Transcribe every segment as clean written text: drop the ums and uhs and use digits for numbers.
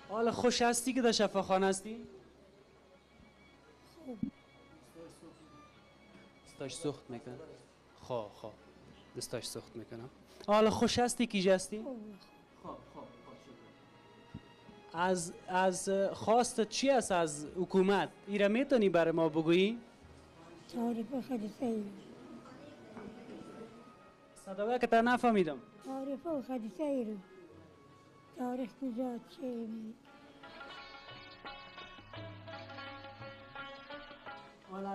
حالا خوش هستی که در شفاخانه هستی؟ خوب. دستاش سوخت میکنه. خب خب دستاش سوخت میکنه. حالا خوش هستی که هستی؟ خوب. خب خب. از خواست چی است از حکومت؟ ایره میتونی برای ما بگویی؟ تعریف خدیثه. صداوه که تا نفهمیدم. تعریف خدیثه رو. تاریخ کجا چه می؟ حالا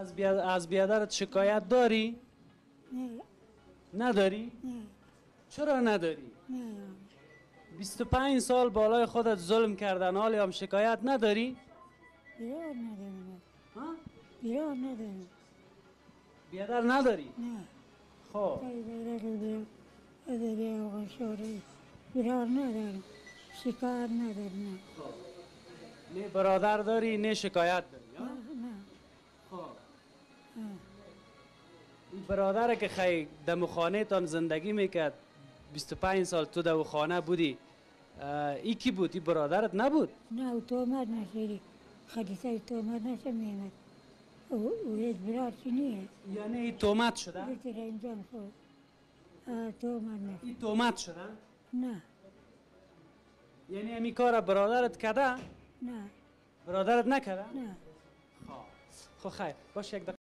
از بیادرت شکایت داری؟ نه. نداری؟ نه. چرا نداری؟ نه. 25 سال بالای خودت ظلم کردن، حالی هم شکایت نداری؟ بیرار ندارم. ها؟ بیرار ندارم. بیادر نداری؟ نه. خب. بیرار ندارم. شکایت ندارم. خب. نه برادر داری نه شکایت داری؟ نه نه. خب. این برادر که خیلی دم خانه تان زندگی میکرد 25 سال تو دو خانه بودی، ای کی بود؟ ای برادرت نبود؟ نه، او تومد نشدی. خدیثه تومد نشه میمد. او هیچ برادر چی نیست. یعنی ای تومد شده؟ بیتی اینجا خود. تومد نشد. ای تومد شده؟ نه. یعنی امی کار برادرت کده؟ نه. برادرت نکده؟ نه. خب خیر باش یک دقیقه.